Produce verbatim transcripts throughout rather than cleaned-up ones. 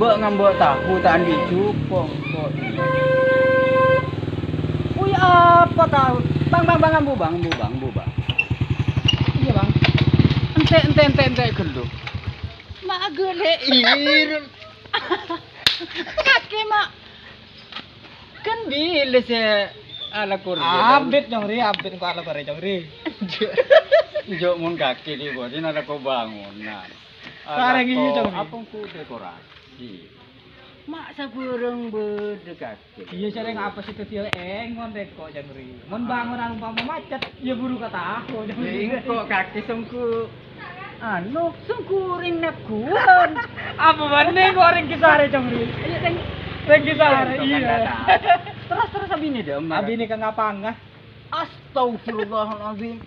Bâ' ngambâ' tahu ta' andi' jhuko', engko'. Uy, apa tahu? Bang, Bang, Bang, ambu, Bang, ambu, Bang, ambu, Bang. Iyâ, Bang. Ente', ente', ente', ente' ghâllu. Ma' ghâllu, irun. Kakè, Ma'. Kan bilâ sè alako rèya, Jong? Abit, Jong Ri, abit engko' alako rèya, Jong Ri. Enjâ', enjâ' mon kakè dhi' bâdhi nalako bângonan. Sareng iyâ, Jong Ri. Apa engko' dekorasi? Ma' sabârâng bâdâ kakè. Iyâ, sareng apa sè dhâddhiyâ engon rèko, Jong Ri. Mon bângonan umpama macet, iyâ buru ka taho, Jong Ri. Engko' kakè sengko'. Anu, sengko' orèng nagghuwân. Apa bânnè engko' orèng Kisare, Jong Ri? Iyâ, kan? Orèng Kisare, iyâ. Terros, terros abinè dâ' emma? Abinè ka ngapanga? Astagfirullahaladzim.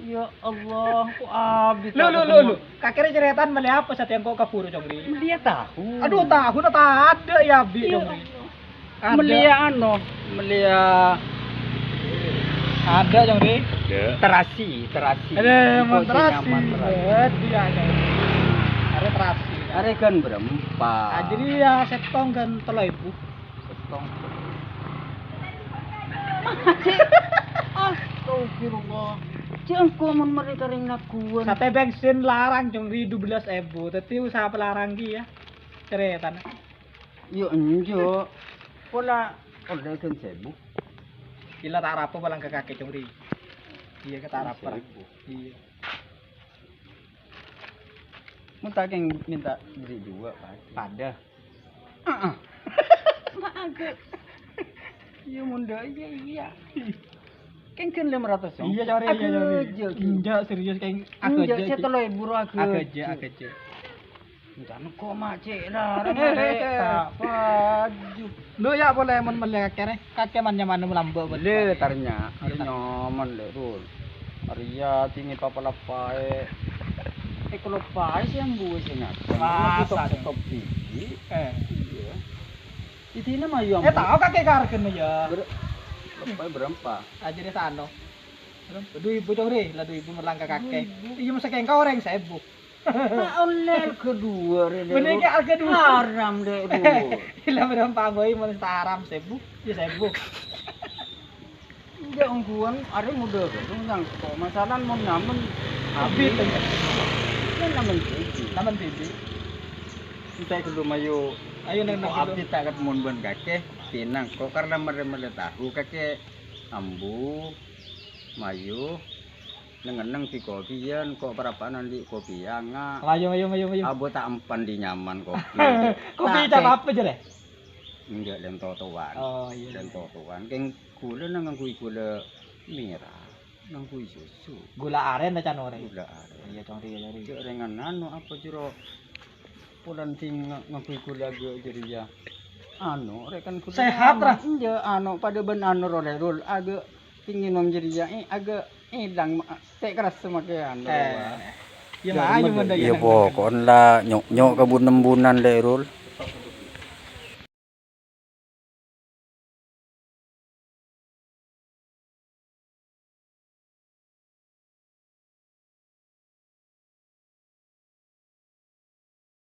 Ya Allah, kok abit. Lho, lho, lho, lho. Kakè rè carètana mellè apa satèya engko' kabhuru, Jong Ri? Mellèya tahu. Adu, tahu ta' tadâ' yâ, Abi, Jong Ri. Mellèya anu, mellèya. Adâ', Jong Ri. Terasi, terasi. Adâ', mon terasi. Bâdâ, Jong Ri. Arè terasi. Arè ghân bârâmpa? Ajâriyâ sèttong ghân tello èbu. Sèttong. Cè'. Astagfirullah. Cè' engko' mon marè ka orèng nagghuwân. Satè bensin larang, Jong Ri, dubellâs èbu. Dhâddhi usaha palarang kèya. Carètana. Yo enjâ'. Pola ollè ghân sèbu. Gila ta' arapa palang ka kakè, Jong Ri. Iyâ, ka ta' arapa. Sèbu. Iyâ. Mon ta' kèng minta dâri duwâ', Pak. Padâ. Heeh. Mak agak. Iyâ, mon dâ' iyâ, iyâ. Kèng ghân lèma ratos, Jong. Iyâ, Jong Ri, iyâ, Jong Ri. Aghâjâ'. Enjâ', serius, kèng aghâjâ', sè tello èbu ro aghâjâ'. Aghâjâ', aghâjâ'. Enjâ' engko' ma' cè' larang, Rek. Ta' paju. Lo, ya, polè mon mellè kakè, Rek. Kakè man-nyaman lambâ', bât. Lè, tarnya. Arè nyaman, Lè, Rul. Arèya tinggi papalappaè. Eh, kaloppaè sè ambu sè ngajhâr. Masa, Jong? Top-top gigi. Eh. Iyâ. Idina mayu ambu. Eh, tao kakè kargana, ya. Ber-, leppaè bârâmpa? Ajâriyâ sano. Dhu èbu, Jong Ri, la dhu èbu merlang ka kakè. Dhu èbu. Iyâ, masa kèng ka orèng sèbu. Ta' ollè arghâ duwâ', Rè, Lè. Bânnè kè arghâ duwâ'. Haram, Lè, Rè. Ila bârâmpa bhâi mon ta' haram sèbu, ya sèbu. Enjâ' ongghuwân arè modâ ghâllu nyangko masalah mon nyaman abit. Kan nyaman budi. Nyaman budi. Ente' ghâllu mayu. Ayo, neng, neng, abit ta' katemmon bân kakè, pinang ko' karna mellè-mellè tahu kakè ambu, mayu. Neng-enneng bi' kopi, yân ko' parappa'na andi' kopi, anga'. Mayu, mayu, mayu, mayu. Abo ta' empan dhi' nyaman kopi. Kopi cap apa, jârè? Enjâ' lèn totowan. Oh, iyâ, iyâ. Lèn totowan. Kèng ghulâ nang ngangghuy ghulâ mèra, ngangghuy susu. Ghulâ arèn ta, can orèng? Ghulâ arèn. Iyâ, Cong Ri, iyâ, Cong Ri. Jâ' rèng anu apa jâro? Polana sè nga-, ngangghuy ghulâ aghâ' jârèya. Anu, rè kan ghulâ. Sehat, ra? Enjâ', anu, padâ bân anu, ro, lè, Rul. Aghâ' sè ngènom jârèya, eh, aghâ' èlang, ma-, ta' karassa makè anu, eh, rowa. Iyâ, mayu, mon dâ' iyâ, iyâ, poko'en la nyok-nyok ka bun-embunan, lè, Rul.